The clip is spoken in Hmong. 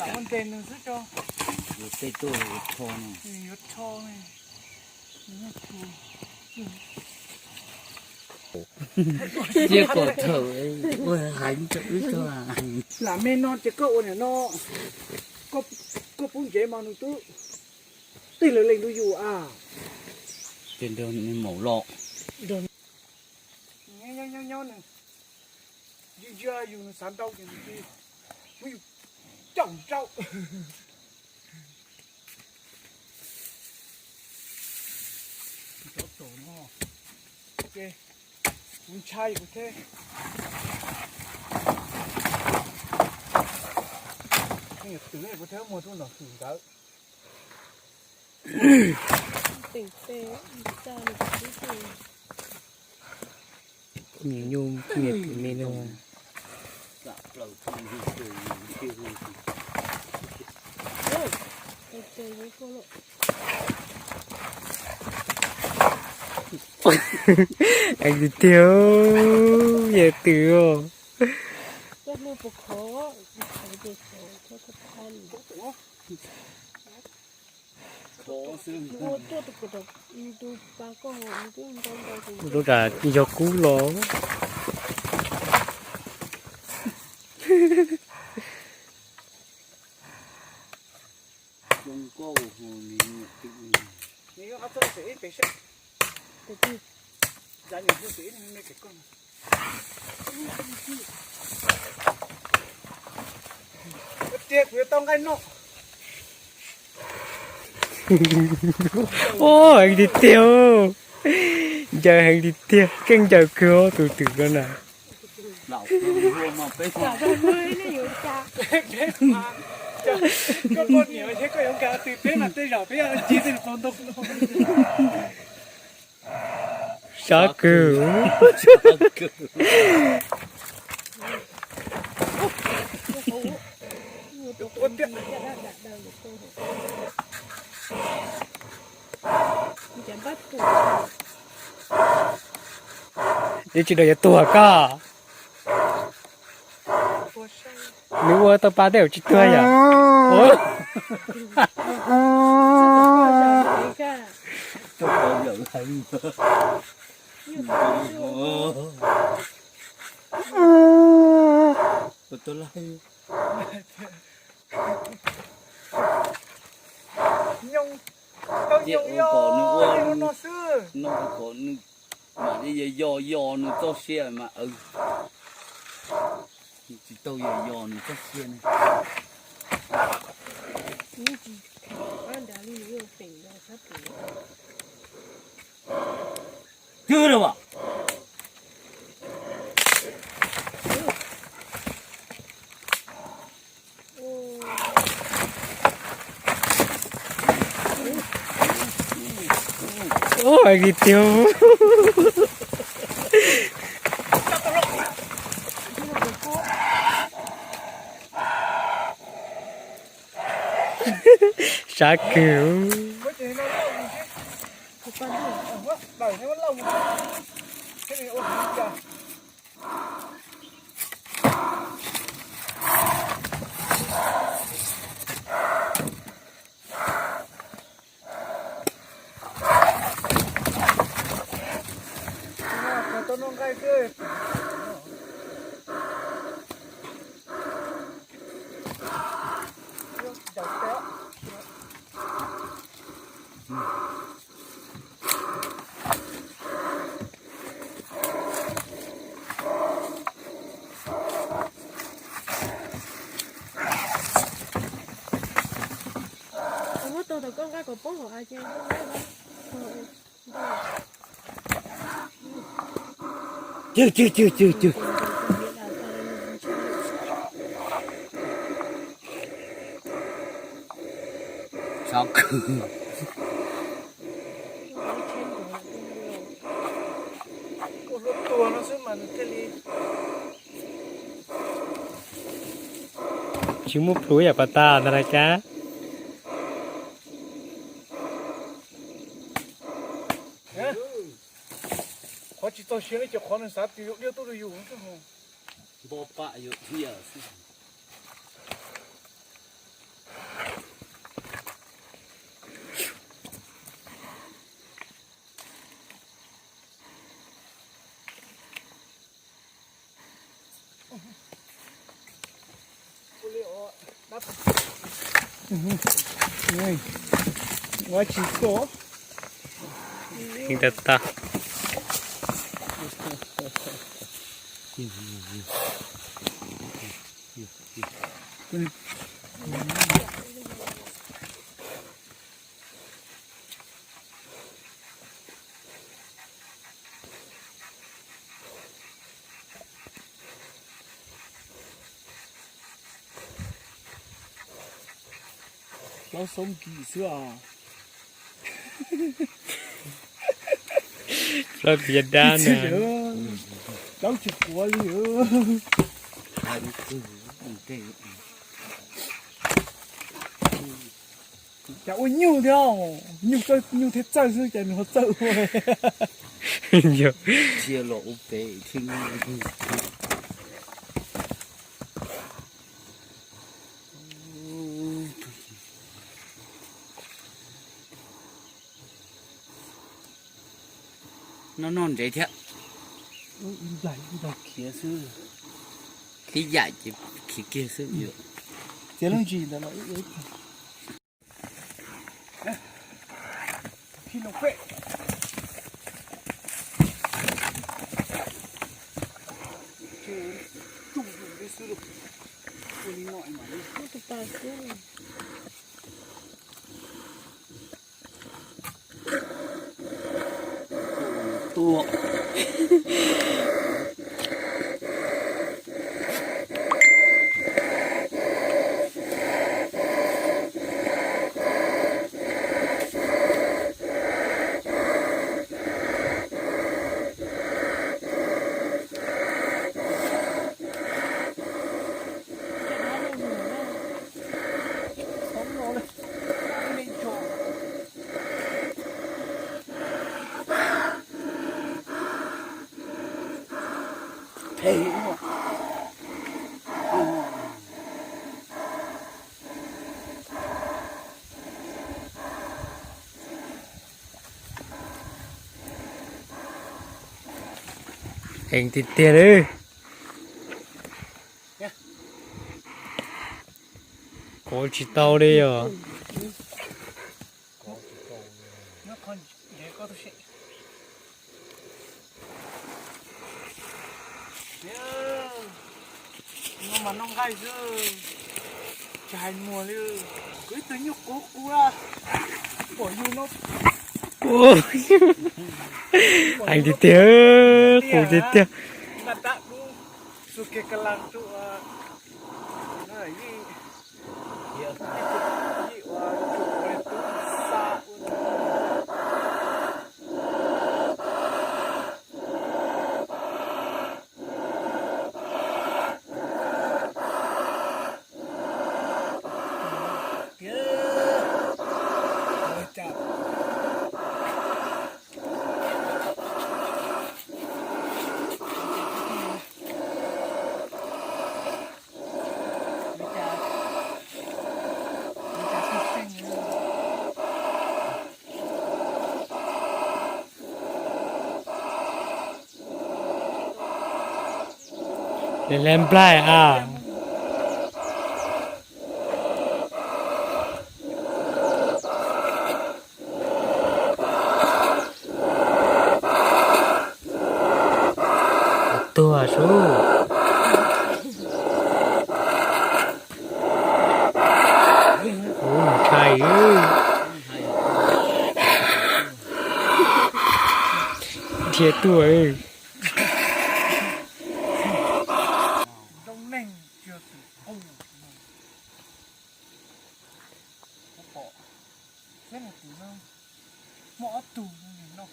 Ua ntej nws xwb tso. Yuav tej tuaj yuav rho no. Yuav rho ne. Tiab kom thaum ua heev rau wb tso. Lam me no ces koj ua niam no, koj pub ntsev mas nws twb tig lawv leej nrog yus a. Ces nrog nws maum los. Nyob nyob nyob nws ntsia ntsia yus nws xav nrau ces nws cia muab yus caum nrau. Cov tom no ces kuv ntshai kuv thiab, kuv thiab muag rau nram hwm ntawd. Niam nyuj niam tus me no. Heev tiag tiag, yawg twm os. Rau ra yog kub los. Tiag kuv yuav tau nqaij noj. Ua heev tiag tiag, ncaws heev tiag tiag, keej ncaws kawg tus twm no na. Koj poj niam thiab koj yuav nkag twg peb mas tej zaum peb cia tej pau ntoo. Sab kawg. Yeej tsis daws yuav tuag koj. Nws ua tau pa tej zaum tsis tuag yom. Nyob, tau nyob ua no xwb. Nws mam li yos yos nws txoj sia mas, tsis tau yos yos nws txoj sia ne. Twb los as. Ua li tiag. Sab kawg. Muab tau tau koj nqa kom poob hauv av ces. Cwg cwg cwg cwg cwg. Sab kawg. Tsis muaj plhuav yam pas tas ntag na cab. Qhov tsis txaus siab li ces qhov nws xav tias yuav diaj tuaj rau yus xwb. Npo pam yuav dhia xwb. Ua tsis tuaj. Heev tag tag. Plaub xoob kis xwb os. Plaub tiav dab na. Plaub tsis quav li. Cas ua nyuj thiab, nyuj txawj, nyuj thiab txawj xwb cas nws ho txawj ua. Cia los ua pem thiab. No noj ntsev thiab. Khiav xwb. Hlib yam ces khiav kiag xwb. Txiav lub ntsis ntawd los ib ua ib. Heev tiag tiag li. Kov tsis tau li os. No mas noj nqaij xwb, tsis hais muag li. Kuv ib tug nyuj qus qus a, pom yus no. Heev tiag tiag, qus tiag tiag. Li leb nplaig a. Tuag sub. Ntshai. Dhia tuaj. Zoo neeg tsis yog tus qus no. Kuv pom thiab tus no, muaj ob tug no.